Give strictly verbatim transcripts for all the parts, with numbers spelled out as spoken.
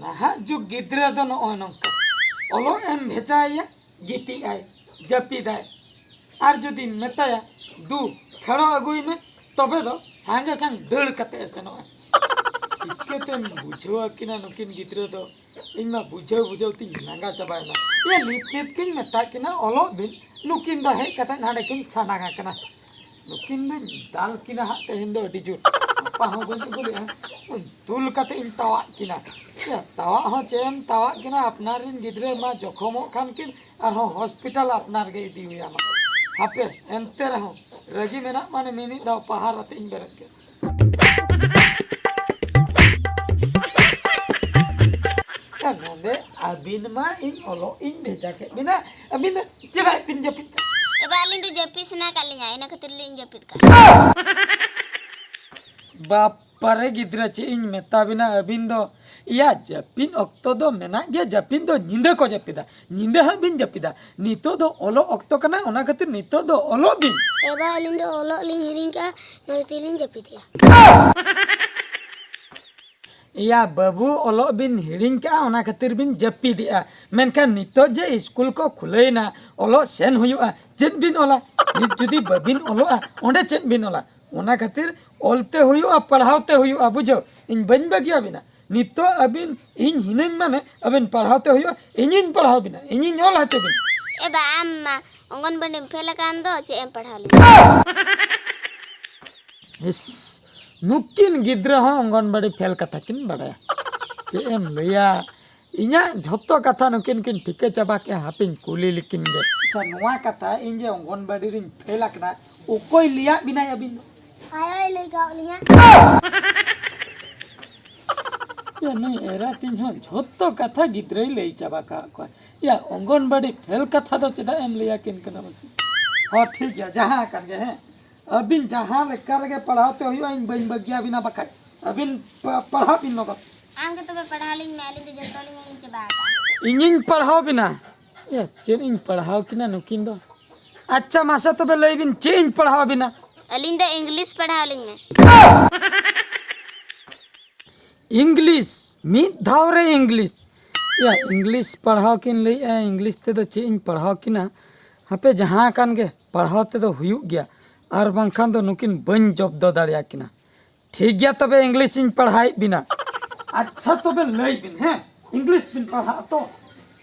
ᱱᱟᱦᱟᱜ ᱡᱩᱜᱽ ᱜᱤᱫᱽᱨᱟᱹ ᱫᱚ ᱱᱚᱜᱼᱚᱭ ᱱᱚᱝᱠᱟ, ᱚᱞᱚᱜ ᱮᱢ ᱵᱷᱮᱡᱟᱭᱮᱭᱟ, ᱜᱤᱛᱤᱡ ᱟᱭ, ᱡᱟᱹᱯᱤᱫᱟᱭ, ᱟᱨ ᱡᱩᱫᱤᱢ ᱢᱮᱛᱟᱭᱟ, "ᱫᱩ, ᱠᱷᱮᱲᱚ ᱟᱹᱜᱩᱭ ᱢᱮ", ᱛᱚᱵᱮ ᱫᱚ ᱥᱟᱸᱜᱮ ᱥᱟᱝ ᱫᱟᱹᱲ ᱠᱟᱛᱮ ᱮ ᱥᱮᱱᱚᱜᱼᱟ᱾ ᱪᱤᱠᱟᱹᱛᱮᱢ ᱵᱩᱡᱷᱟᱹᱣ ᱟᱹᱠᱤᱱᱟ ᱱᱩᱠᱤᱱ ᱜᱤᱫᱽᱨᱟᱹ ᱫᱚ? ᱤᱧ ᱢᱟ ᱵᱩᱡᱷᱟᱹᱣ ᱵᱩᱡᱷᱟᱹᱣ ᱛᱤᱧ ᱞᱟᱸᱜᱟ ᱪᱟᱵᱟᱭᱮᱱᱟ᱾ ᱤᱭᱟᱹ, ᱱᱤᱛ ᱱᱤᱛ ᱜᱤᱧ ᱢᱮᱛᱟ ᱠᱤᱱᱟ ᱚᱞᱚᱜ ᱵᱤᱱ, ᱱᱩᱠᱤᱱ ᱫᱚ ᱦᱮᱡ ᱠᱟᱛᱮ ᱱᱟᱰᱮ ᱠᱤᱱ ᱥᱟᱰᱟᱝ ᱟᱠᱟᱱᱟ᱾ ᱱᱩᱠᱤᱱ ᱫᱚᱧ ᱫᱟᱞ ᱠᱤᱱᱟ ᱦᱟᱸᱜ ᱛᱮᱦᱮᱧ ᱫᱚ ᱟᱹᱰᱤ ᱡᱳᱨ᱾ ᱜᱟᱯᱟ ᱦᱚᱸ ᱵᱟᱹᱧ ᱟᱹᱜᱩ ᱞᱮᱜᱼᱟ, ᱫᱩᱞ ᱠᱟᱛᱮ ᱤᱧ ᱛᱟᱣᱟᱜ ᱠᱤᱱᱟ᱾ ᱤᱭᱟᱹ, ᱛᱟᱣᱟᱜ ᱦᱚᱸ ᱪᱮᱫ ᱮᱢ ᱛᱟᱣᱟᱜ ᱠᱤᱱᱟ, ᱟᱯᱱᱟᱨ ᱨᱮᱱ ᱜᱤᱫᱽᱨᱟᱹ ᱢᱟ ᱡᱚᱠᱷᱚᱢᱚᱜ ᱠᱷᱟᱱ ᱠᱤᱱ ᱟᱨᱦᱚᱸ ᱦᱚᱥᱯᱤᱴᱟᱞ ᱟᱯᱱᱟᱨ ᱜᱮ ᱤᱫᱤ ᱦᱩᱭ ᱟᱢᱟ᱾ ᱦᱟᱯᱮ, ᱮᱱᱛᱮ ᱨᱮᱦᱚᱸ ᱨᱟᱹᱜᱤ ᱢᱮᱱᱟᱜ ᱢᱟᱱᱮ ᱢᱤᱢᱤᱫ ᱫᱷᱟᱣ ᱯᱟᱦᱟᱨ ᱟᱛᱮ ᱤᱧ ᱵᱮᱨᱮᱫ ᱠᱮᱫ᱾ ᱱᱚᱰᱮ ᱟᱹᱵᱤᱱ ᱢᱟ ᱤᱧ ᱚᱞᱚᱜ ᱤᱧ ᱵᱷᱮᱡᱟ ᱠᱮᱫ ᱵᱤᱱᱟ, ᱟᱹᱵᱤᱱ ᱫᱚ ᱪᱮᱫᱟᱜ ᱵᱤᱱ ᱡᱟᱹᱯᱤᱫ ᱠᱟᱜ? ᱮ ᱵᱟ, ᱟᱹᱞᱤᱧ ᱫᱚ ᱡᱟᱹᱯᱤᱫ ᱥᱟᱱᱟ ᱠᱟᱜ ᱞᱤᱧᱟ, ᱤᱱᱟᱹ ᱠᱷᱟᱹᱛᱤᱨ ᱞᱤᱧ ᱡᱟᱹᱯᱤᱫ ᱠᱟᱜᱼᱟ᱾ ᱵᱟᱯᱟᱨᱮ ᱜᱤᱫᱽᱨᱟᱹ, ᱪᱮᱫ ᱤᱧ ᱢᱮᱛᱟ ᱵᱤᱱᱟ ᱟᱹᱵᱤᱱ ᱫᱚ᱾ ᱤᱭᱟ, ᱡᱟᱹᱯᱤᱫ ᱚᱠᱛᱚ ᱫᱚ ᱢᱮᱱᱟᱜ ᱜᱮᱭᱟ, ᱡᱟᱹᱯᱤᱫ ᱫᱚ ᱧᱤᱫᱟᱹ ᱠᱚ ᱡᱟᱹᱯᱤᱫᱟ, ᱧᱤᱫᱟᱹ ᱦᱟᱸᱜ ᱵᱤᱱ ᱡᱟᱹᱯᱤᱫᱟ᱾ ᱱᱤᱛᱚᱜ ᱫᱚ ᱚᱞᱚᱜ ᱚᱠᱛᱚ ᱠᱟᱱᱟ, ᱚᱱᱟ ᱠᱷᱟᱹᱛᱤᱨ ᱱᱤᱛᱚᱜ ᱫᱚ ᱚᱞᱚᱜ ᱵᱤᱱ᱾ ᱮ ᱵᱟ, ᱟᱹᱞᱤᱧ ᱫᱚ ᱚᱞᱚᱜ ᱞᱤᱧ ᱦᱤᱲᱤᱧ ᱠᱟᱜᱼᱟ, ᱚᱱᱟ ᱠᱷᱟᱹᱛᱤᱨ ᱞᱤᱧ ᱡᱟᱹᱯᱤᱫᱮᱜᱼᱟ᱾ ᱮᱭᱟ ᱵᱟᱹᱵᱩ, ᱚᱞᱚᱜ ᱵᱤᱱ ᱦᱤᱲᱤᱧ ᱠᱟᱜᱼᱟ, ᱚᱱᱟ ᱠᱷᱟᱹᱛᱤᱨ ᱵᱤᱱ ᱡᱟᱹᱯᱤᱫᱮᱜᱼᱟ᱾ ᱢᱮᱱᱠᱷᱟᱱ ᱱᱤᱛᱚᱜ ᱡᱮ ᱤᱥᱠᱩᱞ ᱠᱚ ᱠᱷᱩᱞᱟᱹᱭᱮᱱᱟ, ᱚᱞᱚᱜ ᱥᱮᱱ ᱦᱩᱭᱩᱜᱼᱟ, ᱪᱮᱫ ᱵᱤᱱ ᱚᱞᱟ? ᱱᱤᱛ ᱡᱩᱫᱤ ᱵᱟᱹᱵᱤᱱ ᱚᱞᱚᱜᱼᱟ, ᱚᱸᱰᱮ ᱪᱮᱫ ᱵᱤᱱ ᱚᱞᱟ? ᱚᱱᱟ ᱠᱷᱟᱹᱛᱤᱨ ᱚᱞ ᱛᱮ ᱦᱩᱭᱩᱜᱼᱟ, ᱯᱟᱲᱦᱟᱣ ᱛᱮ ᱦᱩᱭᱩᱜᱼᱟ, ᱵᱩᱡᱷᱟᱹᱣ? ᱤᱧ ᱵᱟᱹᱧ ᱵᱟᱹᱜᱤᱭᱟᱵᱤᱱᱟ᱾ ᱱᱤᱛᱚᱜ ᱟᱹᱵᱤᱱ ᱤᱧ ᱦᱤᱱᱟᱹᱧ ᱢᱟᱱᱮ ᱟᱹᱵᱤᱱ ᱯᱟᱲᱦᱟᱣ ᱛᱮ ᱦᱩᱭᱩᱜᱼᱟ, ᱤᱧᱤᱧ ᱯᱟᱲᱦᱟᱣ ᱵᱤᱱᱟ, ᱤᱧᱤᱧ ᱚᱞ ᱦᱚᱪᱚ ᱵᱤᱱᱟ᱾ ᱮ ᱵᱟ, ᱟᱢ ᱢᱟ ᱚᱝᱜᱚᱱᱵᱟᱲᱤᱢ ᱯᱷᱮᱞ ᱟᱠᱟᱱ ᱫᱚ, ᱪᱮᱫ ᱮᱢ ᱯᱟᱲᱦᱟᱣ ᱞᱮᱱᱟ? ᱤᱥ, ᱱᱩᱠᱤᱱ ᱜᱤᱫᱽᱨᱟᱹ ᱦᱚᱸ ᱚᱝᱜᱚᱱᱵᱟᱲᱤ ᱯᱷᱮᱞ ᱠᱟᱛᱷᱟ ᱠᱤᱱ ᱵᱟᱲᱟᱭᱟ᱾ ᱪᱮᱫ ᱮᱢ ᱞᱟᱹᱭᱟ, ᱤᱧᱟᱹᱜ ᱡᱷᱚᱛᱚ ᱠᱟᱛᱷᱟ ᱱᱩᱠᱤᱱ ᱠᱤᱱ ᱴᱷᱤᱠᱟᱹ ᱪᱟᱵᱟ ᱠᱮᱜᱼᱟ᱾ ᱦᱟᱯᱮᱧ ᱠᱩᱞᱤ ᱞᱮᱠᱤᱱ ᱜᱮ᱾ ᱟᱪᱪᱷᱟ, ᱱᱚᱣᱟ ᱠᱟᱛᱷᱟ, ᱤᱧ ᱡᱮ ᱚᱝᱜᱚᱱᱵᱟᱲᱤ ᱨᱤᱧ ᱯᱷᱮᱞ ᱟᱠᱟᱱᱟ, ᱚᱠᱚᱭ ᱞᱟᱹᱭᱟᱫ ᱵᱤᱱᱟᱭ ᱟᱹᱵᱤᱱ ᱫᱚ? ᱟᱭᱳᱭ ᱞᱟᱹᱭ ᱠᱟᱜ ᱞᱤᱧᱟ᱾ ᱭᱟ, ᱱᱩᱭ ᱮᱨᱟ ᱛᱤᱧ ᱦᱚᱸ ᱡᱷᱚᱛᱚ ᱠᱟᱛᱷᱟ ᱜᱤᱫᱽᱨᱟᱹᱭ ᱞᱟᱹᱭ ᱪᱟᱵᱟ ᱠᱟᱜ ᱠᱚᱣᱟ᱾ ᱭᱟ, ᱚᱝᱜᱚᱱᱵᱟᱲᱤ ᱯᱷᱮᱞ ᱠᱟᱛᱷᱟ ᱫᱚ ᱪᱮᱫᱟᱜ ᱮᱢ ᱞᱟᱹᱭ ᱟᱹᱠᱤᱱ ᱠᱟᱱᱟ ᱢᱟᱥᱮ? ᱦᱚᱸ, ᱴᱷᱤᱠ ᱜᱮᱭᱟ, ᱡᱟᱦᱟᱸ ᱟᱠᱟᱱ ᱜᱮ, ᱦᱮᱸ᱾ ᱟᱹᱵᱤᱱ ᱡᱟᱦᱟᱸ ᱞᱮᱠᱟ ᱨᱮᱜᱮ ᱯᱟᱲᱦᱟᱣ ᱛᱮ ᱦᱩᱭᱩᱜᱼᱟ, ᱤᱧ ᱵᱟᱹᱧ ᱵᱟᱹᱜᱤᱭᱟᱵᱤᱱᱟ ᱵᱟᱠᱷᱟᱡ᱾ ᱟᱹᱵᱤᱱ ᱯᱟ-, ᱯᱟᱲᱦᱟᱜ ᱵᱤᱱ ᱞᱚᱜᱚᱱ᱾ ᱟᱢ ᱜᱮ ᱛᱚᱵᱮ ᱯᱟᱲᱦᱟᱣ ᱞᱤᱧ ᱢᱮ, ᱟᱹᱞᱤᱧ ᱫᱚ ᱡᱚᱛᱚ ᱞᱤᱧ ᱦᱤᱲᱤᱧ ᱪᱟᱵᱟ ᱟᱠᱟᱫᱼᱟ᱾ ᱤᱧᱤᱧ ᱯᱟᱲᱦᱟᱣ ᱵᱤᱱᱟ? ᱭᱟ, ᱪᱮᱫ ᱤᱧ ᱯᱟᱲᱦᱟᱣ ᱠᱤᱱᱟ ᱱᱩᱠᱤᱱ ᱫᱚ? ᱟᱪᱪᱷᱟ, ᱢᱟᱥᱮ ᱛᱚᱵᱮ ᱞᱟᱹᱭ ᱵᱤᱱ, ᱪᱮᱫ ᱤᱧ ᱯᱟᱲᱦᱟᱣ ᱵᱤᱱᱟ? ᱟᱹᱞᱤᱧ ᱫᱚ ᱤᱝᱞᱤᱥ ᱯᱟᱲᱦᱟᱣ ᱞᱤᱧ ᱢᱮ᱾ ᱤᱝᱞᱤᱥ, ᱢᱤᱫ ᱫᱷᱟᱣ ᱨᱮ ᱤᱝᱞᱤᱥ᱾ ᱭᱟ, ᱤᱝᱞᱤᱥ ᱯᱟᱲᱦᱟᱣ ᱠᱤᱱ ᱞᱟᱹᱭᱮᱜᱼᱟ, ᱤᱝᱞᱤᱥ ᱛᱮᱫᱚ ᱪᱮᱫ ᱤᱧ ᱯᱟᱲᱦᱟᱣ ᱠᱤᱱᱟ? ᱦᱟᱯᱮ, ᱡᱟᱦᱟᱸ ᱟᱠᱟᱱ ᱜᱮ, ᱯᱟᱲᱦᱟᱣ ᱛᱮᱫᱚ ᱦᱩᱭᱩᱜ ᱜᱮᱭᱟ, ᱟᱨ ᱵᱟᱝᱠᱷᱟᱱ ᱫᱚ ᱱᱩᱠᱤᱱ ᱵᱟᱹᱧ ᱡᱚᱵᱫᱚ ᱫᱟᱲᱮᱭᱟᱠᱤᱱᱟ᱾ ᱴᱷᱤᱠ ᱜᱮᱭᱟ, ᱛᱚᱵᱮ ᱤᱝᱞᱤᱥ ᱤᱧ ᱯᱟᱲᱦᱟᱣᱮᱫ ᱵᱤᱱᱟ᱾ ᱟᱪᱪᱷᱟ, ᱛᱚᱵᱮ ᱞᱟᱹᱭ ᱵᱤᱱ, ᱦᱮᱸ, ᱤᱝᱞᱤᱥ ᱵᱤᱱ ᱯᱟᱲᱦᱟᱜᱼᱟ ᱛᱚ?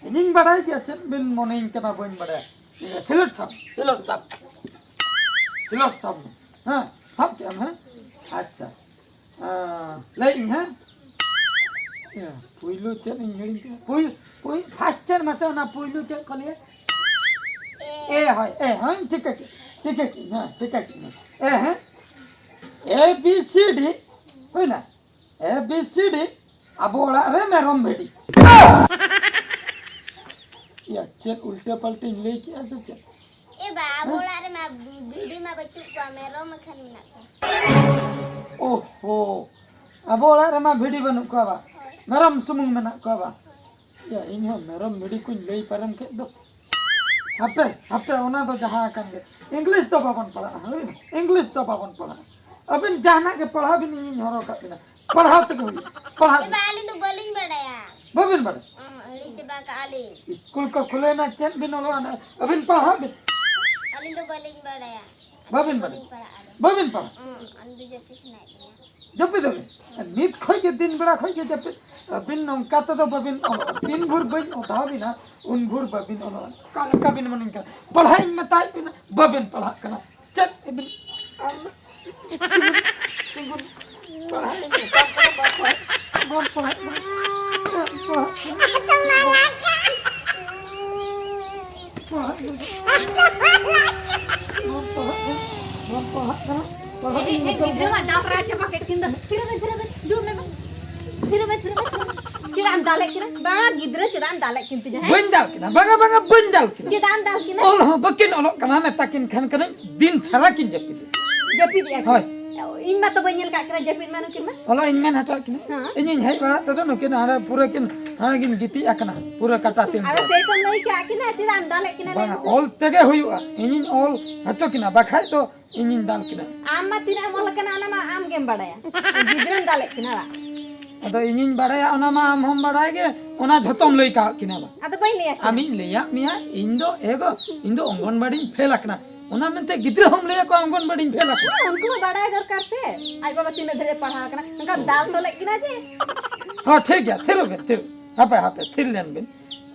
ᱤᱧᱤᱧ ᱵᱟᱲᱟᱭ ᱜᱮᱭᱟ ᱪᱮᱫ ᱵᱤᱱ ᱢᱚᱱᱮᱭᱤᱧ ᱠᱟᱱᱟ ᱵᱟᱹᱧ ᱵᱟᱲᱟᱭᱟ᱾ ᱤᱭᱟᱹ, ᱥᱤᱞᱚᱴ ᱥᱟᱵ, ᱥᱤᱞᱚᱴ ᱥᱟᱵ, ᱥᱤᱞᱚᱴ ᱥᱟᱵ ᱢᱮ᱾ ᱦᱮᱸ, ᱥᱟᱵ ᱠᱮᱜ ᱟᱢ, ᱦᱮᱸ? ᱟᱪᱪᱷᱟ᱾ ᱟᱸ, ᱞᱟᱹᱭᱮᱫ ᱟᱹᱧ, ᱦᱮᱸ? ᱤᱭᱟᱹ, ᱯᱩᱭᱞᱩ ᱪᱮᱫ ᱤᱧ ᱦᱤᱲᱤᱧ ᱠᱮᱫᱟ? ᱯᱩᱭ-, ᱯᱩᱭ-, ᱯᱷᱟᱥᱴ ᱪᱮᱫ ᱢᱟᱥᱮ ᱚᱱᱟ ᱯᱩᱭᱞᱩ ᱪᱮᱫ ᱠᱚ ᱞᱟᱹᱭᱟ? ᱮ, ᱦᱳᱭ, ᱮ, ᱦᱳᱭ, ᱴᱷᱤᱠᱟᱹ ᱠᱮᱫ, ᱴᱷᱤᱠᱟᱹ ᱠᱮᱫ, ᱦᱮᱸ, ᱴᱷᱤᱠᱟᱹ ᱠᱮᱫ, ᱦᱮᱸ᱾ ᱮ, ᱦᱮᱸ? ᱮ ᱵᱤ ᱥᱤ ᱰᱤ, ᱦᱩᱭᱱᱟ? ᱮ ᱵᱤ ᱥᱤ ᱰᱤ, ᱟᱵᱚ ᱚᱲᱟᱜ ᱨᱮ ᱢᱮᱨᱚᱢ ᱵᱷᱤᱰᱤ᱾ ᱭᱟ, ᱪᱮᱫ ᱩᱞᱴᱟᱹ ᱯᱟᱞᱴᱟᱧ ᱞᱟᱹᱭ ᱠᱮᱜᱼᱟ ᱥᱮ ᱪᱮᱫ? ᱮ ᱵᱟ, ᱟᱵᱚ ᱦᱮᱸ? ᱚᱲᱟᱜ ᱨᱮᱢᱟ ᱵᱷᱤᱰᱤ ᱢᱟ ᱵᱟᱹᱪᱩᱜ ᱠᱚᱣᱟ, ᱢᱮᱨᱚᱢ ᱮᱠᱷᱟᱱ ᱢᱮᱱᱟᱜ ᱠᱚᱣᱟ᱾ ᱳᱦᱳ, ᱟᱵᱚ ᱚᱲᱟᱜ ᱨᱮᱢᱟ ᱵᱷᱤᱰᱤ ᱵᱟᱹᱱᱩᱜ ᱠᱚᱣᱟ ᱵᱟ? ᱦᱳᱭ᱾ ᱢᱮᱨᱚᱢ ᱥᱩᱢᱩᱝ ᱢᱮᱱᱟᱜ ᱠᱚᱣᱟ ᱵᱟ? ᱦᱳᱭ᱾ ᱭᱟ, ᱤᱧ ᱦᱚᱸ ᱢᱮᱨᱚᱢ ᱵᱷᱤᱰᱤ ᱠᱚᱧ ᱞᱟᱹᱭ ᱯᱟᱨᱚᱢ ᱠᱮᱫ ᱫᱚ᱾ ᱦᱟᱯᱮ, ᱦᱟᱯᱮ, ᱚᱱᱟ ᱫᱚ ᱡᱟᱦᱟᱸ ᱟᱠᱟᱱ ᱜᱮ᱾ ᱤᱝᱞᱤᱥ ᱫᱚ ᱵᱟᱵᱚᱱ ᱯᱟᱲᱦᱟᱜᱼᱟ, ᱦᱳᱭ? ᱤᱝᱞᱤᱥ ᱫᱚ ᱵᱟᱵᱚᱱ ᱯᱟᱲᱦᱟᱜᱼᱟ᱾ ᱟᱹᱵᱤᱱ ᱡᱟᱦᱟᱱᱟᱜ ᱜᱮ ᱯᱟᱲᱦᱟᱣ ᱵᱤᱱ, ᱤᱧᱤᱧ ᱦᱚᱨᱦᱚ ᱠᱟᱜ ᱵᱤᱱᱟ᱾ ᱯᱟᱲᱦᱟᱣ ᱛᱮᱜᱮ ᱦᱩᱭᱩᱜᱼᱟ᱾ ᱯᱟᱲᱦᱟᱣ ᱮ ᱵᱤᱱ᱾ ᱵᱟ, ᱟᱹᱞᱤᱧ ᱫᱚ ᱵᱟᱹᱞᱤᱧ ᱵᱟᱲᱟᱭᱟ᱾ ᱵᱟᱹᱵᱤᱱ ᱵᱟᱲᱟᱭᱟ? ᱚᱦᱚᱸ, ᱦᱤᱲᱤᱧ ᱪᱟᱵᱟ ᱠᱟᱜᱼᱟ ᱞᱤᱧ᱾ ᱤᱥᱠᱩᱞ ᱠᱚ ᱠᱷᱩᱞᱟᱹᱣ ᱮᱱᱟ, ᱪᱮᱫ ᱵᱤᱱ ᱚᱞᱚᱜᱼᱟ? ᱟᱹᱵᱤᱱ ᱯᱟᱲᱦᱟᱜ ᱵᱤᱱ᱾ ᱟᱹᱞᱤᱧ ᱫᱚ ᱵᱟᱹᱞᱤᱧ ᱵᱟᱲᱟᱭᱟ᱾ ᱵᱟᱹᱵᱤᱱ ᱵᱟᱲᱟᱭᱟ? ᱵᱟᱹᱞᱤᱧ ᱯᱟᱲᱦᱟᱜᱼᱟ ᱟᱹᱞᱤᱧ᱾ ᱵᱟᱹᱵᱤᱱ ᱯᱟᱲᱦᱟᱜᱼᱟ? ᱚᱦᱚᱸ, ᱟᱹᱞᱤᱧ ᱫᱚ ᱡᱟᱹᱯᱤᱫ ᱥᱟᱱᱟᱭᱮᱫ ᱞᱤᱧᱟ᱾ ᱡᱟᱹᱯᱤᱫ ᱟᱹᱵᱤᱱ? ᱱᱤᱛ ᱠᱷᱚᱡ ᱜᱮ, ᱫᱤᱱ ᱵᱮᱲᱟ ᱠᱷᱚᱡ ᱜᱮ ᱡᱟᱹᱯᱤᱫ᱾ ᱟᱹᱵᱤᱱ ᱱᱚᱝᱠᱟ ᱛᱮᱫᱚ ᱵᱟᱹᱵᱤᱱ ᱚᱞᱚᱜᱼᱟ᱾ ᱛᱤᱱ ᱵᱷᱳᱨ ᱵᱟᱹᱧ ᱚᱫᱷᱟᱣ ᱵᱤᱱᱟ, ᱩᱱ ᱵᱷᱳᱨ ᱵᱟᱹᱵᱤᱱ ᱚᱞᱚᱜᱼᱟ᱾ ᱚᱠᱟ ᱞᱮᱠᱟ ᱵᱤᱱ ᱢᱟᱱᱟᱧ ᱠᱟᱱᱟ? ᱯᱟᱲᱦᱟᱜ ᱤᱧ ᱢᱮᱛᱟᱭᱮᱫ ᱵᱤᱱᱟ, ᱵᱟᱹᱵᱤᱱ ᱯᱟᱲᱦᱟᱜ ᱠᱟᱱᱟ᱾ ᱪᱮᱫ ᱵᱤᱱ ᱟᱨ ᱛᱤᱸᱜᱩᱱ, ᱛᱤᱸᱜᱩᱱ᱾ ᱯᱟᱲᱦᱟᱜ ᱤᱧ ᱢᱮᱛᱟᱢ ᱠᱟᱱᱟ, ᱵᱟᱢ ᱯᱟᱲᱦᱟᱜ, ᱵᱟᱢ ᱯᱟᱲᱦᱟᱜ ᱠᱟᱱᱟ᱾ ᱵᱟᱢ ᱯᱟᱲᱦᱟᱜ ᱠᱟᱱᱟ᱾ ᱯᱟᱲᱦᱟᱜ ᱤᱧ ᱢᱮᱛᱟᱢ ᱠᱟᱱᱟ᱾ ᱵᱟᱢ ᱯᱟᱲᱦᱟᱜ ᱠᱟᱱᱟ᱾ ᱵᱟᱢ ᱯᱟᱲᱦᱟᱜ ᱠᱟᱱᱟ᱾ ᱯᱟᱲᱦᱟᱜ ᱮ, ᱤᱧ ᱮ, ᱢᱮᱛᱟᱢ ᱜᱤᱫᱽᱨᱟᱹ ᱠᱟᱱᱟ᱾ ᱢᱟ ᱫᱟᱢ ᱨᱟᱡᱽ ᱪᱟᱵᱟ ᱠᱮᱫ ᱠᱤᱱ ᱫᱚ᱾ ᱛᱷᱤᱨ ᱵᱮᱱ, ᱛᱷᱤᱨ ᱵᱮᱱ, ᱫᱩᱲᱩᱵ ᱢᱮ ᱵᱟᱝ᱾ ᱛᱷᱤᱨ ᱵᱮᱱ, ᱛᱷᱤᱨ ᱵᱮᱱ, ᱛᱷᱤᱨ ᱵᱮᱱ᱾ ᱪᱮᱫᱟᱜ ᱮᱢ ᱫᱟᱞᱮᱫ ᱠᱤᱱᱟ? ᱵᱟᱝᱟ, ᱜᱤᱫᱽᱨᱟᱹ ᱪᱮᱫᱟᱜ ᱮᱢ ᱫᱟᱞᱮᱫ ᱠᱤᱱ ᱛᱤᱧᱟ, ᱦᱮᱸ? ᱵᱟᱹᱧ ᱫᱟᱞ ᱠᱤᱱᱟ, ᱵᱟᱝᱟ, ᱵᱟᱝᱟ, ᱵᱟᱹᱧ ᱫᱟᱞ ᱠᱤᱱᱟ᱾ ᱪᱮᱫᱟᱜ ᱮᱢ ᱫᱟᱞ ᱠᱤᱱᱟ? ᱚᱞ ᱦᱚᱸ ᱵᱟᱹᱠᱤᱱ ᱚᱞᱚᱜ ᱠᱟᱱᱟ, ᱢᱮᱛᱟ ᱠᱤᱱ ᱠᱷᱟᱱ ᱠᱟᱹᱱᱟᱹᱧ ᱫᱤᱱ ᱥᱟᱨᱟ ᱠᱤᱱ ᱡᱟᱹᱯᱤᱫ᱾ ᱡᱟᱹᱯᱤᱫᱮᱜᱼᱟ ᱠᱤᱱ? ᱦᱳᱭ᱾ ᱤᱧ ᱢᱟ ᱛᱚ ᱵᱟᱹᱧ ᱧᱮᱞ ᱠᱟᱜ ᱠᱤᱱᱟ ᱡᱟᱹᱯᱤᱫ ᱢᱟ ᱱᱩᱠᱤᱱ ᱢᱟ᱾ ᱚᱞᱚᱜ ᱤᱧ ᱢᱮᱱ ᱦᱚᱴᱚ ᱟᱫ ᱠᱤᱱᱟ᱾ ᱦᱮᱸ᱾ ᱤᱧᱤᱧ ᱦᱮᱡ ᱵᱟᱲᱟᱜ ᱛᱮᱫᱚ ᱱᱩᱠᱤᱱ ᱦᱟᱸᱰᱮ ᱯᱩᱨᱟᱹ ᱠᱤᱱ, ᱦᱟᱸᱰᱮ ᱠᱤᱱ ᱜᱤᱛᱤᱡ ᱟᱠᱟᱱᱟ, ᱯᱩᱨᱟᱹ ᱠᱟᱴᱟ ᱛᱤᱱ ᱟᱫᱚ ᱠᱚ᱾ ᱥᱮᱭ ᱛᱚᱢ ᱞᱟᱹᱭ ᱠᱟᱜ ᱠᱤᱱᱟ, ᱪᱮᱫᱟᱜ ᱮᱢ ᱫᱟᱞᱮᱫ ᱠᱤᱱᱟ, ᱞᱟᱹᱭ ᱵᱟᱝᱟ, ᱢᱮᱥᱮ? ᱚᱞ ᱛᱮᱜᱮ ᱦᱩᱭᱩᱜᱼᱟ, ᱤᱧᱤᱧ ᱚᱞ ᱦᱚᱪᱚ ᱠᱤᱱᱟ, ᱵᱟᱠᱷᱟᱡ ᱫᱚ ᱤᱧᱤᱧ ᱫᱟᱞ ᱠᱤᱱᱟ᱾ ᱟᱢ ᱢᱟ ᱛᱤᱱᱟᱹᱜ ᱮᱢ ᱚᱞ ᱠᱟᱱᱟ, ᱚᱱᱟ ᱢᱟ ᱟᱢ ᱜᱮᱢ ᱵᱟᱲᱟᱭᱟ᱾ ᱜᱤᱫᱽᱨᱟᱹᱢ ᱫᱟᱞᱮᱫ ᱠᱤᱱᱟ ᱵᱟᱝ? ᱟᱫᱚ ᱤᱧᱤᱧ ᱵᱟᱲᱟᱭᱟ, ᱚᱱᱟ ᱢᱟ ᱟᱢ ᱦᱚᱸᱢ ᱵᱟᱲᱟᱭ ᱜᱮ, ᱚᱱᱟ ᱡᱷᱚᱛᱚᱢ ᱞᱟᱹᱭ ᱠᱟᱣᱟᱫ ᱠᱤᱱᱟ ᱵᱟ᱾ ᱟᱫᱚ ᱵᱟᱹᱧ ᱞᱟᱹᱭᱟ ᱠᱤᱱᱟ᱾ ᱟᱢᱤᱧ ᱞᱟᱹᱭᱟᱫ ᱢᱮᱭᱟ, ᱤᱧ ᱫᱚ ᱮ ᱜᱚ, ᱤᱧ ᱫᱚ ᱚᱝᱜᱚᱱᱵᱟᱲᱤᱧ ᱯᱷᱮᱞ ᱟᱠᱟᱱᱟ, ᱚᱱᱟ ᱢᱮᱱᱛᱮ ᱜᱤᱫᱽᱨᱟᱹ ᱦᱚᱸᱢ ᱞᱟᱹᱭ ᱟᱠᱚᱣᱟ ᱚᱝᱜᱚᱱᱵᱟᱲᱤᱧ ᱯᱷᱮᱞ ᱟᱠᱟᱱᱟ? ᱦᱮᱸ, ᱩᱱᱠᱩ ᱦᱚᱸ ᱵᱟᱲᱟᱭ ᱫᱚᱨᱠᱟᱨ ᱥᱮ, ᱟᱡ ᱵᱟᱵᱟ ᱛᱤᱱᱟᱹᱜ ᱫᱷᱟᱹᱨᱤᱡ ᱮ ᱯᱟᱲᱦᱟᱣ ᱟᱠᱟᱱᱟ, ᱚᱱᱠᱟ ᱫᱟᱞ ᱛᱚᱞᱮᱫ ᱠᱤᱱᱟ ᱡᱮ᱾ ᱦᱚᱸ, ᱴᱷᱤᱠ ᱜᱮᱭᱟ, ᱛᱷᱤᱨᱚᱜ ᱵᱮᱱ, ᱛᱷᱤᱨ᱾ ᱦᱟᱯᱮ, ᱦᱟᱯᱮ, ᱛᱷᱤᱨ ᱞᱮᱱ ᱵᱤᱱ,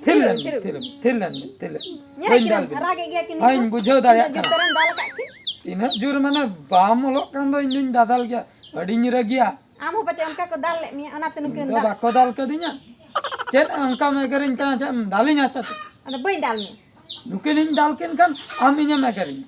ᱛᱷᱤᱨ ᱞᱮᱱ ᱵᱤᱱ, ᱛᱷᱤᱨ ᱵᱤᱱ, ᱛᱷᱤᱨ ᱞᱮᱱ ᱵᱤᱱ, ᱛᱷᱤᱨ ᱞᱮᱱ ᱵᱤᱱ᱾ ᱧᱮᱞ ᱵᱟᱹᱧ ᱠᱤᱱᱟᱹᱢ, ᱫᱟᱞ ᱵᱤᱱᱟ᱾ ᱨᱟᱜᱮᱫ ᱜᱮᱭᱟ ᱠᱤᱱ ᱦᱳᱭ, ᱱᱤᱛᱚᱜ᱾ ᱤᱧ ᱵᱩᱡᱷᱟᱹᱣ ᱫᱟᱲᱮᱭᱟᱜ ᱛᱤᱱᱟᱹᱜ ᱡᱳᱨ ᱠᱟᱱᱟ᱾ ᱛᱮᱢ ᱫᱟᱞ ᱟᱠᱟᱫ ᱠᱤᱱ? ᱛᱤᱱᱟᱹᱜ ᱡᱳᱨ ᱢᱟᱱᱮ ᱵᱟᱢ ᱚᱞᱚᱜ ᱠᱟᱱ ᱫᱚ ᱤᱧ ᱫᱩᱧ ᱫᱟᱫᱟᱞ ᱜᱮᱭᱟ, ᱟᱹᱰᱤᱧ ᱨᱟᱹᱜᱤᱭᱟ᱾ ᱟᱢ ᱦᱚᱸ ᱯᱟᱪᱮ ᱚᱱᱠᱟ ᱠᱚ ᱫᱟᱞ ᱞᱮᱫ ᱢᱮᱭᱟ, ᱚᱱᱟᱛᱮ ᱱᱩᱠᱤᱱ ᱤᱧ ᱫᱚ ᱫᱟᱞ᱾ ᱵᱟᱠᱚ ᱫᱟᱞ ᱠᱟᱹᱫᱤᱧᱟ᱾ ᱪᱮᱫ ᱚᱱᱠᱟᱢ ᱮᱜᱮᱨᱤᱧ ᱠᱟᱱᱟ, ᱪᱮᱫ ᱮᱢ ᱫᱟᱞᱤᱧᱟ ᱥᱮ ᱪᱮᱫ? ᱟᱫᱚ ᱵᱟᱹᱧ ᱫᱟᱞ ᱢᱮᱭᱟ᱾ ᱱᱩᱠᱤᱱᱤᱧ ᱫᱟᱞ ᱠᱤᱱ ᱠᱷᱟᱱ ᱟᱢ ᱤᱧᱮᱢ ᱮᱜᱮᱨᱤᱧᱟ᱾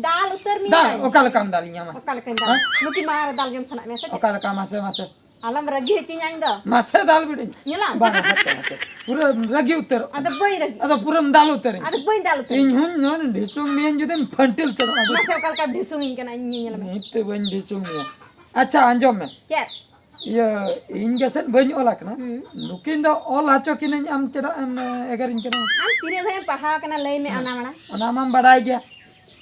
ᱫᱟᱞ ᱩᱛᱟᱹᱨ ᱢᱮᱭᱟ᱾ ᱫᱟᱞ, ᱚᱠᱟ ᱞᱮᱠᱟᱢ ᱫᱟᱞᱤᱧᱟ ᱢᱟ? ᱚᱠᱟ ᱞᱮᱠᱟᱧ ᱫᱟᱞ? ᱦᱮᱸ? ᱱᱩᱠᱤᱱ ᱢᱟᱲᱟᱝ ᱨᱮ ᱫᱟᱞ ᱜᱮᱢ ᱥᱟᱱᱟᱭᱮᱫ ᱢᱮᱭᱟ ᱥᱮ ᱪᱮᱫ? ᱚᱠᱟ ᱞᱮᱠᱟ ᱢᱟᱥᱮ, ᱢᱟᱥᱮ? ᱟᱞᱚᱢ ᱨᱟᱹᱜᱤ ᱦᱚᱪᱚᱧᱟ ᱤᱧ ᱫᱚ᱾ ᱢᱟᱥᱮ ᱫᱟᱞ ᱵᱤᱰᱟᱹᱧ᱾ ᱧᱮᱞᱟᱢ? ᱵᱟᱝ, ᱦᱟᱯᱮ, ᱦᱟᱯᱮ᱾ ᱯᱩᱨᱟᱹ ᱨᱟᱹᱜᱤ ᱩᱛᱟᱹᱨᱚᱜ ᱟᱫᱚ ᱠᱟᱱᱟ᱾ ᱵᱟᱹᱧ ᱨᱟᱹᱜᱤ᱾ ᱟᱫᱚ ᱯᱩᱨᱟᱹᱢ ᱫᱟᱞ ᱩᱛᱟᱹᱨᱤᱧᱟ᱾ ᱟᱫᱚ ᱵᱟᱹᱧ ᱫᱟᱞ ᱩᱛᱟᱹᱨᱤᱧᱟ᱾ ᱤᱧ ᱦᱚᱸᱧ ᱧᱮᱞ ᱰᱷᱤᱥᱩᱢ ᱢᱤᱭᱟᱹᱧ ᱡᱩᱫᱤᱢ ᱯᱷᱟᱹᱱᱴᱤᱞ ᱪᱟᱵᱟᱜᱼᱟ᱾ ᱢᱟᱥᱮ ᱚᱠᱟ ᱞᱮᱠᱟ ᱰᱷᱤᱥᱩᱢᱤᱧ ᱠᱟᱱᱟ ᱤᱧ ᱧᱮᱧᱮᱞ ᱢᱮ᱾ ᱱᱤᱛ ᱛᱮ ᱵᱟᱹᱧ ᱰᱷᱤᱥᱩᱢ ᱢᱤᱭᱟ᱾ ᱟᱪᱪᱷᱟ, ᱟᱸᱡᱚᱢ ᱢᱮ᱾ ᱪᱮᱫ? ᱤᱭᱟᱹ, ᱤᱧ ᱜᱮᱥᱮ ᱵᱟᱹᱧ ᱚᱞ ᱟᱠᱟᱱᱟ᱾ ᱦᱩᱸ᱾ ᱱᱩᱠᱤᱱ ᱫᱚ ᱚᱞ ᱦᱚᱪᱚ ᱠᱤᱱᱟᱹᱧ, ᱟᱢ ᱪᱮᱫᱟᱜ ᱮᱢ ᱮᱜᱮᱨᱤᱧ ᱠᱟᱱᱟ? ᱟᱢ ᱛᱤᱱᱟᱹᱜ ᱫᱷᱟᱹᱨᱤᱡ ᱮᱢ ᱯᱟᱲᱦᱟᱣ ᱟᱠᱟᱱᱟ ᱞᱟᱹᱭ ᱢᱮ, ᱦᱮᱸ᱾ ᱚᱱᱟ ᱢᱟᱲᱟᱝ᱾ ᱚᱱᱟ ᱢᱟᱢ ᱵᱟᱲᱟᱭ ᱜᱮᱭᱟ᱾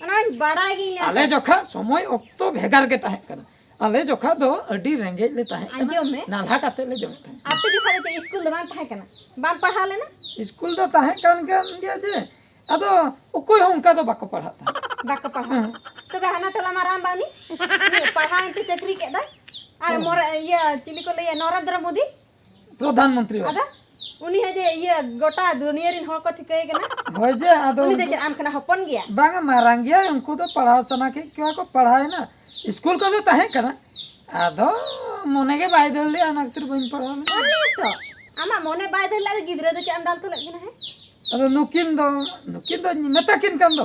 ᱚᱱᱟᱧ ᱵᱟᱲᱟᱭ ᱜᱤᱧ ᱞᱟᱹᱭᱟ᱾ ᱟᱞᱮ ᱡᱚᱠᱷᱟ ᱥᱚᱢᱚᱭ ᱚᱠᱛᱚ ᱵᱷᱮᱜᱟᱨ ᱜᱮ ᱛᱟᱦᱮᱸ ᱠᱟᱱᱟ᱾ ᱟᱞᱮ ᱡᱚᱠᱷᱟ ᱫᱚ ᱟᱹᱰᱤ ᱨᱮᱸᱜᱮᱡ ᱞᱮ ᱛᱟᱦᱮᱸ ᱠᱟᱱᱟ᱾ ᱟᱸᱡᱚᱢ ᱢᱮ᱾ ᱱᱟᱞᱦᱟ ᱠᱟᱛᱮ ᱞᱮ ᱡᱚᱢᱮᱫ ᱛᱟᱦᱮᱸ ᱠᱟᱱᱟ᱾ ᱟᱯᱮ ᱡᱚᱠᱷᱟ ᱫᱚ ᱪᱮᱫ ᱤᱥᱠᱩᱞ ᱫᱚ ᱵᱟᱝ ᱛᱟᱦᱮᱸ ᱠᱟᱱᱟ? ᱵᱟᱢ ᱯᱟᱲᱦᱟᱣ ᱞᱮᱱᱟ? ᱤᱥᱠᱩᱞ ᱫᱚ ᱛᱟᱦᱮᱸ ᱠᱟᱱ ᱠᱟᱱ ᱜᱮᱭᱟ ᱡᱮ, ᱟᱫᱚ ᱚᱠᱚᱭ ᱦᱚᱸ ᱚᱱᱠᱟ ᱫᱚ ᱵᱟᱠᱚ ᱯᱟᱲᱦᱟᱜ ᱛᱟᱦᱮᱸᱫ᱾ ᱵᱟᱠᱚ ᱯᱟᱲᱦᱟᱜ᱾ ᱦᱮᱸ᱾ ᱛᱚᱵᱮ ᱦᱟᱱᱟ ᱴᱚᱞᱟ ᱢᱟᱨᱟᱝ ᱵᱟ ᱩᱱᱤ? ᱩᱱᱤ ᱯᱟᱲᱦᱟᱣ ᱮᱱᱛᱮ ᱪᱟᱹᱠᱨᱤ ᱠᱮᱫ ᱫᱟᱭ᱾ ᱟᱨ ᱦᱮᱸ᱾ ᱢᱚᱨ-, ᱤᱭᱟᱹ, ᱪᱤᱞᱤ ᱠᱚ ᱞᱟᱹᱭᱟ, ᱱᱚᱨᱮᱱᱫᱨᱚ ᱢᱳᱫᱤ? ᱯᱨᱚᱫᱷᱟᱱ ᱢᱚᱱᱛᱨᱤ ᱵᱟ᱾ ᱟᱫᱚ? ᱩᱱᱤ ᱦᱚᱸ ᱡᱮ ᱤᱭᱟᱹ, ᱜᱚᱴᱟ ᱫᱩᱱᱤᱭᱟᱹ ᱨᱮᱱ ᱦᱚᱲ ᱠᱚ ᱴᱷᱤᱠᱟᱹᱭᱮ ᱠᱟᱱᱟ᱾ ᱦᱳᱭ ᱡᱮ, ᱟᱫᱚ ᱩᱱᱤ ᱫᱚ ᱩᱱᱠᱩ ᱪᱮᱫ ᱟᱢ ᱠᱷᱚᱱᱟᱜ ᱦᱚᱯᱚᱱ ᱜᱮᱭᱟ? ᱵᱟᱝᱟ, ᱢᱟᱨᱟᱝ ᱜᱮᱭᱟᱭ᱾ ᱩᱱᱠᱩ ᱫᱚ ᱯᱟᱲᱦᱟᱣ ᱥᱟᱱᱟ ᱠᱮᱫ ᱠᱚᱣᱟ ᱠᱚ, ᱯᱟᱲᱦᱟᱣᱮᱱᱟ᱾ ᱤᱥᱠᱩᱞ ᱠᱚᱫᱚ ᱛᱟᱦᱮᱸ ᱠᱟᱱᱟ, ᱟᱫᱚ ᱢᱚᱱᱮ ᱜᱮ ᱵᱟᱭ ᱫᱟᱹᱲ ᱞᱮᱜᱼᱟ, ᱚᱱᱟ ᱠᱷᱟᱹᱛᱤᱨ ᱵᱟᱹᱧ ᱯᱟᱲᱦᱟᱣ ᱞᱮᱱᱟ᱾ ᱚᱱᱮ ᱛᱚ, ᱟᱢᱟᱜ ᱢᱚᱱᱮ ᱵᱟᱭ ᱫᱟᱹᱲ ᱞᱮᱫ ᱜᱤᱫᱽᱨᱟᱹ ᱫᱚ ᱪᱮᱫ ᱮᱢ ᱫᱟᱞ ᱛᱚᱞᱮᱫ ᱠᱤᱱᱟ, ᱦᱮᱸ? ᱟᱫᱚ ᱱᱩᱠᱤᱱ ᱫᱚ, ᱱᱩᱠᱤᱱ ᱫᱚ ᱢᱮᱛᱟ ᱠᱤᱱ ᱠᱟᱱ ᱫᱚ,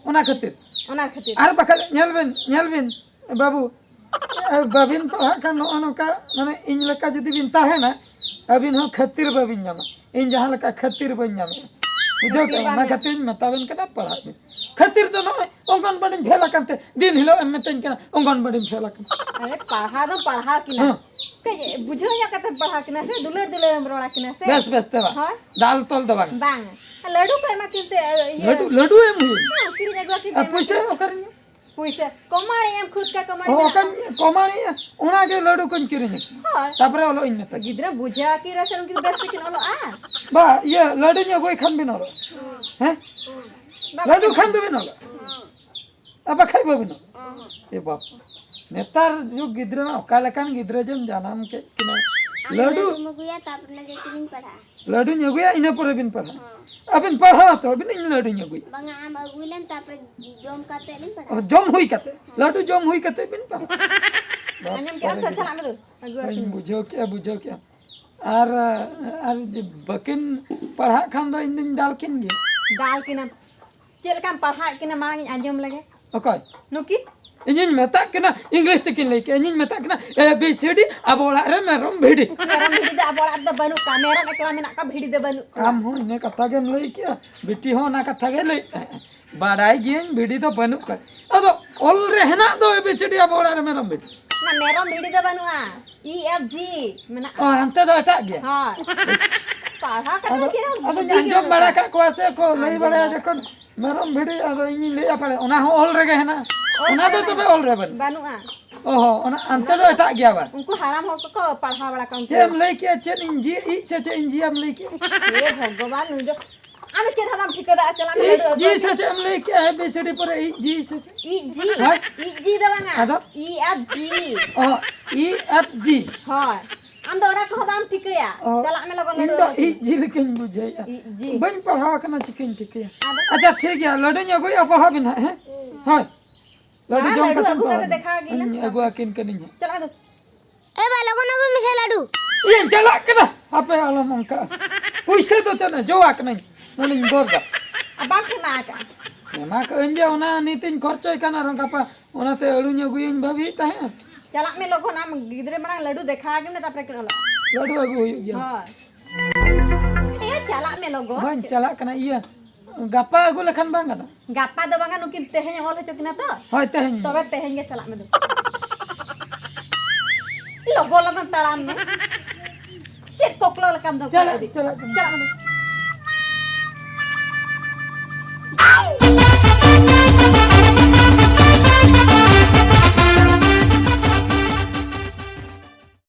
ᱚᱱᱟ ᱠᱷᱟᱹᱛᱤᱨ᱾ ᱚᱱᱟ ᱠᱷᱟᱹᱛᱤᱨ᱾ ᱟᱨ ᱵᱟᱠᱷᱟᱡ ᱧᱮᱞ ᱵᱤᱱ, ᱧᱮᱞ ᱵᱤᱱ, ᱵᱟᱹᱵᱩ, ᱟᱨ ᱵᱟᱹᱵᱤᱱ ᱯᱟᱲᱦᱟᱜ ᱠᱷᱟᱱ ᱱᱚᱜᱼᱚ ᱱᱚᱝᱠᱟ, ᱢᱟᱱᱮ ᱤᱧ ᱞᱮᱠᱟ ᱡᱩᱫᱤ ᱵᱤᱱ ᱛᱟᱦᱮᱱᱟ, ᱟᱹᱵᱤᱱ ᱦᱚᱸ ᱠᱷᱟᱹᱛᱤᱨ ᱵᱟᱹᱵᱤᱱ ᱧᱟᱢᱟ᱾ ᱤᱧ ᱡᱟᱦᱟᱸ ᱞᱮᱠᱟ ᱠᱷᱟᱹᱛᱤᱨ ᱵᱟᱹᱧ ᱧᱟᱢᱮᱫᱼᱟ, ᱵᱩᱡᱷᱟᱹᱣ ᱠᱷᱟᱹᱛᱤᱨ ᱠᱮᱫᱟ? ᱵᱟᱝ ᱚᱱᱟ ᱧᱟᱢ᱾ ᱠᱷᱟᱹᱛᱤᱨ ᱤᱧ ᱢᱮᱛᱟ ᱵᱤᱱ ᱠᱟᱱᱟ, ᱯᱟᱲᱦᱟᱜ ᱵᱤᱱ᱾ ᱠᱷᱟᱹᱛᱤᱨ ᱫᱚ ᱱᱚᱜᱼᱚᱭ ᱚᱝᱜᱚᱱᱵᱟᱲᱤᱧ ᱯᱷᱮᱞ ᱟᱠᱟᱱ ᱛᱮ ᱫᱤᱱ ᱦᱤᱞᱳᱜ ᱮᱢ ᱢᱮᱛᱟᱹᱧ ᱠᱟᱱᱟ ᱚᱝᱜᱚᱱᱵᱟᱲᱤᱧ ᱯᱷᱮᱞ ᱟᱠᱟᱱᱟ᱾ ᱟᱨᱮ, ᱯᱟᱲᱦᱟᱣ ᱫᱚ ᱯᱟᱲᱦᱟᱣ ᱠᱤᱱᱟ᱾ ᱦᱮᱸ᱾ ᱠᱟᱹᱡ ᱵᱩᱡᱷᱟᱹᱣ ᱧᱚᱜ ᱠᱟᱛᱮ ᱯᱟᱲᱦᱟᱣ ᱠᱤᱱᱟ ᱥᱮ, ᱫᱩᱞᱟᱹᱲ ᱫᱩᱞᱟᱹᱲ ᱮᱢ ᱨᱚᱲᱟ ᱠᱤᱱᱟ ᱥᱮ᱾ ᱵᱮᱥ, ᱵᱮᱥ ᱛᱮ ᱵᱟᱝ᱾ ᱦᱳᱭ᱾ ᱫᱟᱞ ᱛᱚᱞ ᱫᱚ ᱵᱟᱝ᱾ ᱵᱟᱝ᱾ ᱞᱟᱹᱰᱩ ᱠᱚ ᱮᱢᱟ ᱠᱤᱱ ᱛᱮ, ᱤᱭᱟᱹ᱾ ᱞᱟᱹᱰᱩ, ᱞᱟᱹᱰᱩ ᱮᱢ ᱦᱩᱭᱩᱜ᱾ ᱦᱮᱸ, ᱠᱤᱨᱤᱧ ᱟᱹᱜᱩ ᱟᱹᱠᱤᱱ ᱛᱮ ᱟᱨ ᱮᱢᱟ ᱯᱩᱭᱥᱟᱹ ᱠᱤᱱ᱾ ᱚᱠᱟᱨᱮ ᱧᱟᱢ? ᱯᱩᱭᱥᱟᱹ ᱠᱚᱢᱟᱲᱤ ᱮᱢ ᱠᱷᱩᱫ ᱠᱟ ᱠᱚᱢᱟᱲᱤ ᱚ, ᱢᱮᱱᱟᱜ ᱚᱠᱟᱧ ᱠᱚᱢᱟᱲᱤᱭᱟ? ᱚᱱᱟᱜᱮ ᱞᱟᱹᱰᱩ ᱠᱚᱧ ᱠᱤᱨᱤᱧᱟ᱾ ᱦᱳᱭ᱾ ᱛᱟᱯᱚᱨᱮ ᱚᱞᱚᱜ ᱤᱧ ᱢᱮᱛᱟ᱾ ᱜᱤᱫᱽᱨᱟᱹ ᱵᱩᱡᱷᱟᱹᱣ ᱠᱤ ᱨᱮ ᱥᱮ ᱩᱱᱠᱤᱱ ᱵᱮᱥ ᱛᱮᱠᱤᱱ ᱚᱞᱚᱜᱼᱟ? ᱵᱟ, ᱤᱭᱟᱹ, ᱞᱟᱹᱰᱩᱧ ᱟᱹᱜᱩᱭ ᱠᱷᱟᱱ ᱵᱤᱱ ᱚᱞᱚᱜ᱾ ᱦᱮᱸ? ᱵᱟᱵᱟ ᱞᱟᱹᱰᱩ ᱠᱷᱟᱱ ᱫᱚᱵᱤᱱ ᱚᱞᱚᱜ᱾ ᱟᱨ ᱵᱟᱠᱷᱟᱡ ᱵᱟᱵᱤᱱ ᱚᱞᱚᱜ᱾ ᱮ ᱵᱟᱯ᱾ ᱱᱮᱛᱟᱨ ᱡᱩᱜᱽ ᱜᱤᱫᱽᱨᱟᱹ ᱢᱟ ᱚᱠᱟ ᱞᱮᱠᱟᱱ ᱜᱤᱫᱽᱨᱟᱹ ᱡᱮᱢ ᱡᱟᱱᱟᱢ ᱠᱮᱫ ᱠᱤᱱᱟ᱾ ᱟᱢ ᱞᱟᱹᱰᱩ᱾ ᱞᱟᱹᱰᱩᱢ ᱟᱹᱜᱩᱭᱟ, ᱛᱟᱯᱚᱨᱮ ᱞᱟᱹᱭ ᱛᱮᱜᱤᱧ ᱯᱟᱲᱦᱟᱜᱼᱟ᱾ ᱞᱟᱹᱰᱩᱧ ᱟᱹᱜᱩᱭᱟ, ᱤᱱᱟᱹ ᱯᱚᱨᱮ ᱵᱤᱱ ᱯᱟᱲᱦᱟᱜᱼᱟ᱾ ᱦᱚᱸ᱾ ᱟᱹᱵᱤᱱ ᱯᱟᱲᱦᱟᱣ ᱛᱚ, ᱟᱹᱵᱤᱱ ᱤᱧ ᱞᱟᱹᱰᱩᱧ ᱟᱹᱜᱩᱭᱟ᱾ ᱵᱟᱝᱟ, ᱟᱢ ᱟᱹᱜᱩᱭ ᱞᱮᱢ, ᱛᱟᱯᱚᱨᱮ ᱡᱚᱢ ᱠᱟᱛᱮ ᱞᱤᱧ ᱯᱟᱲᱦᱟᱜᱼᱟ᱾ ᱚ, ᱡᱚᱢ ᱦᱩᱭ ᱠᱟᱛᱮ? ᱦᱚᱸ᱾ ᱞᱟᱹᱰᱩ ᱡᱚᱢ ᱦᱩᱭ ᱠᱟᱛᱮ ᱵᱤᱱ ᱯᱟᱲᱦᱟᱜᱼᱟ? ᱟᱸᱡᱚᱢ ᱠᱮᱜᱼᱟᱢ ᱛᱚ, ᱪᱟᱞᱟᱜ ᱢᱮ ᱫᱩ, ᱟᱹᱜᱩ ᱟᱹᱠᱤᱱ ᱵᱟᱹᱧ ᱢᱮ᱾ ᱵᱩᱡᱷᱟᱹᱣ ᱠᱮᱜᱼᱟ, ᱵᱩᱡᱷᱟᱹᱣ ᱠᱮᱜᱼᱟ᱾ ᱟᱨ, ᱟᱨ ᱡᱩᱫᱤ ᱵᱟᱹᱠᱤᱱ ᱯᱟᱲᱦᱟᱜ ᱠᱷᱟᱱ ᱫᱚ ᱤᱧ ᱫᱩᱧ ᱫᱟᱞ ᱠᱤᱱ ᱜᱮᱭᱟ᱾ ᱫᱟᱞ ᱠᱤᱱᱟᱢ? ᱪᱮᱫ ᱞᱮᱠᱟᱢ ᱯᱟᱲᱦᱟᱣᱮᱫ ᱠᱤᱱᱟ ᱢᱟᱲᱟᱝ ᱤᱧ ᱟᱸᱡᱚᱢ ᱞᱮᱜᱮ᱾ ᱚᱠᱚᱭ? ᱱᱩᱠᱤᱱ? ᱤᱧᱤᱧ ᱢᱮᱛᱟᱜ ᱠᱤᱱᱟ, ᱤᱝᱞᱤᱥ ᱛᱮᱠᱤᱱ ᱞᱟᱹᱭ ᱠᱮᱜᱼᱟ, ᱤᱧᱤᱧ ᱢᱮᱛᱟᱜ ᱠᱤᱱᱟ, "ᱮ ᱵᱤ ᱥᱤ ᱰᱤ, ᱟᱵᱚ ᱚᱲᱟᱜ ᱨᱮ ᱢᱮᱨᱚᱢ ᱵᱷᱤᱰᱤ᱾" ᱢᱮᱨᱚᱢ ᱵᱷᱤᱰᱤ ᱫᱚ ᱟᱵᱚ ᱚᱲᱟᱜ ᱨᱮᱫᱚ ᱵᱟᱹᱱᱩᱜ ᱠᱚᱣᱟ, ᱢᱮᱨᱚᱢ ᱮᱠᱞᱟ ᱢᱮᱱᱟᱜ ᱠᱚᱣᱟ, ᱵᱷᱤᱰᱤ ᱫᱚ ᱵᱟᱹᱱᱩᱜ ᱠᱚᱣᱟ᱾ ᱟᱢ ᱦᱚᱸ ᱤᱱᱟᱹ ᱠᱟᱛᱷᱟ ᱜᱮᱢ ᱞᱟᱹᱭ ᱠᱮᱜᱼᱟ, ᱵᱤᱴᱤ ᱦᱚᱸ ᱚᱱᱟ ᱠᱟᱛᱷᱟ ᱜᱮ ᱞᱟᱹᱭᱮᱫ ᱛᱟᱦᱮᱸᱫ, "ᱵᱟᱰᱟᱭ ᱜᱤᱭᱟᱹᱧ ᱵᱷᱤᱰᱤ ᱫᱚ ᱵᱟᱹᱱᱩᱜ ᱠᱚᱣᱟ᱾" ᱟᱫᱚ ᱚᱞ ᱨᱮ ᱦᱮᱱᱟᱜ ᱫᱚ ᱮ ᱵᱤ ᱥᱤ ᱰᱤ, ᱟᱵᱚ ᱚᱲᱟᱜ ᱨᱮ ᱢᱮᱨᱚᱢ ᱵᱷᱤᱰᱤ᱾ ᱚᱱᱟ ᱢᱮᱨᱚᱢ ᱵᱷᱤᱰᱤ ᱫᱚ ᱵᱟᱹᱱᱩᱜᱼᱟ, ᱤ ᱮᱯᱷ ᱡᱤ ᱢᱮᱱᱟᱜᱼᱟ᱾ ᱚ, ᱦᱟᱱᱛᱮ ᱫᱚ ᱮᱴᱟᱜ ᱜᱮᱭᱟ᱾ ᱦᱳᱭ᱾ ᱯᱟᱲᱦᱟᱣ ᱠᱟᱛᱮ ᱟᱫᱚ, ᱪᱮᱫ ᱦᱚᱸ ᱟᱫᱚᱧ ᱵᱩᱫᱽᱫᱷᱤ ᱜᱮ ᱟᱸᱡᱚᱢ ᱵᱟᱹᱱᱩᱜᱼᱟ᱾ ᱵᱟᱲᱟ ᱟᱠᱟᱫ ᱠᱚᱣᱟ ᱥᱮ ᱠᱚ ᱞᱟᱹᱭ ᱟᱸᱡᱚᱢ ᱵᱟᱲᱟᱭᱟ ᱵᱟᱲᱟ᱾ ᱡᱚᱠᱷᱚᱱ ᱢᱮᱨᱚᱢ ᱵᱷᱤᱰᱤ, ᱟᱫᱚ ᱤᱧᱤᱧ ᱞᱟᱹᱭᱟ ᱯᱟᱞᱮ ᱚᱱᱟ ᱦᱚᱸ ᱚᱞ ᱨᱮᱜᱮ ᱦᱮᱱᱟᱜᱼᱟ᱾ ᱚᱞ ᱚᱱᱟ ᱫᱚ ᱨᱮᱜᱮ ᱛᱚᱵᱮ ᱦᱮᱱᱟᱜᱼᱟ᱾ ᱚᱞ ᱨᱮ ᱵᱟᱹᱱᱩᱜᱼᱟ᱾ ᱵᱟᱹᱱᱩᱜᱼᱟ᱾ ᱚ ᱦᱚᱸ, ᱚᱱᱟ ᱦᱟᱱᱛᱮ ᱫᱚ ᱮᱴᱟᱜ ᱜᱮᱭᱟ ᱵᱟᱝ? ᱩᱱᱠᱩ ᱦᱟᱲᱟᱢ ᱦᱚᱲ ᱠᱚᱠᱚ ᱯᱟᱲᱦᱟᱣ ᱵᱟᱲᱟ ᱠᱚᱣᱟ ᱩᱱᱠᱩ᱾ ᱪᱮᱫ ᱮᱢ ᱞᱟᱹᱭ ᱠᱮᱜᱼᱟ? ᱪᱮᱫ ᱤᱧ ᱡᱤ ᱤᱡ ᱥᱮ ᱪᱮᱫ ᱤᱧ ᱡᱤᱭᱟᱢ ᱞᱟᱹᱭ ᱠᱮᱜᱼᱟ? ᱦᱮ ᱵᱷᱚᱜᱚᱵᱟᱱ, ᱱᱩᱭ ᱫᱚ ᱟᱢ ᱫᱚ ᱪᱮᱫ ᱦᱚᱸ ᱵᱟᱢ ᱴᱷᱤᱠᱟᱹ ᱫᱟᱲᱮᱭᱟᱜᱼᱟ, ᱪᱟᱞᱟᱜ ᱢᱮ ᱤᱡ ᱞᱟᱹᱰᱩ ᱡᱤ ᱟᱹᱜᱩ᱾ ᱥᱮ ᱪᱮᱫ ᱮᱢ ᱞᱟᱹᱭ ᱠᱮᱜᱼᱟ? ᱮ ᱵᱤ ᱥᱤ ᱰᱤ ᱯᱚᱨᱮ ᱤᱡ ᱡᱤ ᱥᱮ ᱪᱮᱫ? ᱤᱡ ᱡᱤ? ᱦᱳᱭ᱾ ᱤᱡ ᱡᱤ ᱫᱚ ᱵᱟᱝᱟ᱾ ᱟᱫᱚ? ᱤ ᱮᱯᱷ ᱡᱤ᱾ ᱚ, ᱤ ᱮᱯᱷ ᱡᱤ᱾ ᱦᱳᱭ᱾ ᱟᱢ ᱫᱚ ᱚᱱᱟ ᱠᱚᱦᱚᱸ ᱵᱟᱢ ᱴᱷᱤᱠᱟᱹᱭᱟ᱾ ᱚ, ᱪᱟᱞᱟᱜ ᱢᱮ ᱞᱚᱜᱚᱱ ᱤᱧ ᱞᱟᱹᱰᱩ ᱫᱚ ᱟᱹᱜᱩ᱾ ᱤᱡ ᱡᱤ ᱞᱮᱠᱟᱧ ᱵᱩᱡᱷᱟᱹᱣᱮᱫᱼᱟ᱾ ᱤᱡ ᱡᱤ᱾ ᱵᱟᱹᱧ ᱯᱟᱲᱦᱟᱣ ᱟᱠᱟᱱᱟ, ᱪᱤᱠᱟᱹᱧ ᱴᱷᱤᱠᱟᱹᱭᱟ? ᱟᱫᱚ? ᱟᱪᱪᱷᱟ, ᱴᱷᱤᱠ ᱜᱮᱭᱟ, ᱞᱟᱹᱰᱩᱧ ᱟᱹᱜᱩᱭᱟ, ᱯᱟᱲᱦᱟᱣ ᱵᱤᱱ ᱦᱟᱸᱜ, ᱦᱮᱸ? ᱦᱳᱭ᱾ ᱞᱟᱹᱰᱩ ᱦᱮᱸ, ᱡᱚᱢ ᱞᱟᱹᱰᱩ ᱠᱟᱛᱮᱧ ᱟᱹᱜᱩ ᱯᱟᱲᱦᱟᱣ ᱠᱟᱛᱮ ᱵᱤᱱ᱾ ᱫᱮᱠᱷᱟᱣ ᱜᱮ ᱤᱧ ᱱᱟᱦᱟᱜ᱾ ᱟᱹᱜᱩ ᱟᱹᱠᱤᱱ ᱠᱟᱹᱱᱟᱹᱧ ᱦᱟᱸᱜ᱾ ᱪᱟᱞᱟᱜ ᱢᱮ᱾ ᱮ ᱵᱟ, ᱞᱚᱜᱚᱱ ᱟᱹᱜᱩᱭ ᱢᱮᱥᱮ ᱞᱟᱹᱰᱩ᱾ ᱤᱧ ᱪᱟᱞᱟᱜ ᱠᱟᱱᱟ, ᱦᱟᱯᱮ ᱟᱞᱚᱢ ᱚᱱᱠᱟᱜᱼᱟ᱾ ᱯᱩᱭᱥᱟᱹ ᱫᱚ ᱪᱮᱫ ᱡᱚᱣᱟ ᱠᱟᱹᱱᱟᱹᱧ, ᱱᱚᱰᱮᱧ ᱜᱚᱨ ᱫᱟ᱾ ᱟᱨ ᱵᱟᱢ ᱮᱢᱟ ᱟᱠᱟᱫᱼᱟ? ᱮᱢᱟ ᱠᱟᱜ ᱟᱹᱧ ᱡᱮ ᱚᱱᱟ ᱱᱤᱛᱤᱧ ᱠᱷᱚᱨᱪᱚᱭ ᱠᱟᱱᱟ, ᱟᱨ ᱜᱟᱯᱟ ᱚᱱᱟᱛᱮ ᱟᱹᱲᱩᱧ ᱟᱹᱜᱩᱭᱟᱹᱧ ᱵᱷᱟᱹᱵᱤᱭᱮᱫ ᱛᱟᱦᱮᱸᱫ᱾ ᱪᱟᱞᱟᱜ ᱢᱮ ᱞᱚᱜᱚᱱ, ᱟᱢ ᱜᱤᱫᱽᱨᱟᱹ ᱢᱟᱲᱟᱝ ᱞᱟᱹᱰᱩ ᱫᱮᱠᱷᱟᱣ ᱟᱠᱤᱱ ᱢᱮ, ᱛᱟᱨᱯᱚᱨᱮ ᱠᱤᱱ ᱚᱞᱚᱜᱼᱟ᱾ ᱞᱟᱹᱰᱩ ᱟᱹᱜᱩ ᱦᱩᱭᱩᱜ ᱜᱮᱭᱟ᱾ ᱦᱳᱭ᱾ ᱮ, ᱪᱟᱞᱟᱜ ᱢᱮ ᱞᱚᱜᱚᱱ᱾ ᱵᱟᱹᱧ ᱪᱟᱞᱟᱜ ᱠᱟᱱᱟ, ᱤᱭᱟᱹ, ᱜᱟᱯᱟ ᱟᱹᱜᱩ ᱞᱮᱠᱷᱟᱱ ᱵᱟᱝ ᱜᱟᱱᱚᱜᱼᱟ? ᱜᱟᱯᱟ ᱫᱚ ᱵᱟᱝᱟ, ᱱᱩᱠᱤᱱ ᱛᱮᱦᱮᱧ ᱚᱞ ᱦᱚᱪᱚ ᱠᱤᱱᱟ ᱛᱚ᱾ ᱦᱳᱭ, ᱛᱮᱦᱮᱧ᱾ ᱛᱚᱵᱮ ᱛᱮᱦᱮᱧ ᱜᱮ ᱪᱟᱞᱟᱜ ᱢᱮ ᱫᱩ᱾ ᱞᱚᱜᱚᱱ ᱞᱚᱜᱚᱱ ᱛᱟᱲᱟᱢ ᱢᱮ᱾ ᱪᱮᱫ ᱠᱚᱠᱞᱚ ᱞᱮᱠᱟᱢ ᱫᱚ ᱪᱟᱞᱟᱜ, ᱠᱚᱭᱚᱜ ᱤᱫᱤ? ᱪᱟᱞᱟᱜ ᱠᱟᱱᱟ᱾ ᱪᱟᱞᱟᱜ ᱢᱮ ᱫᱩ᱾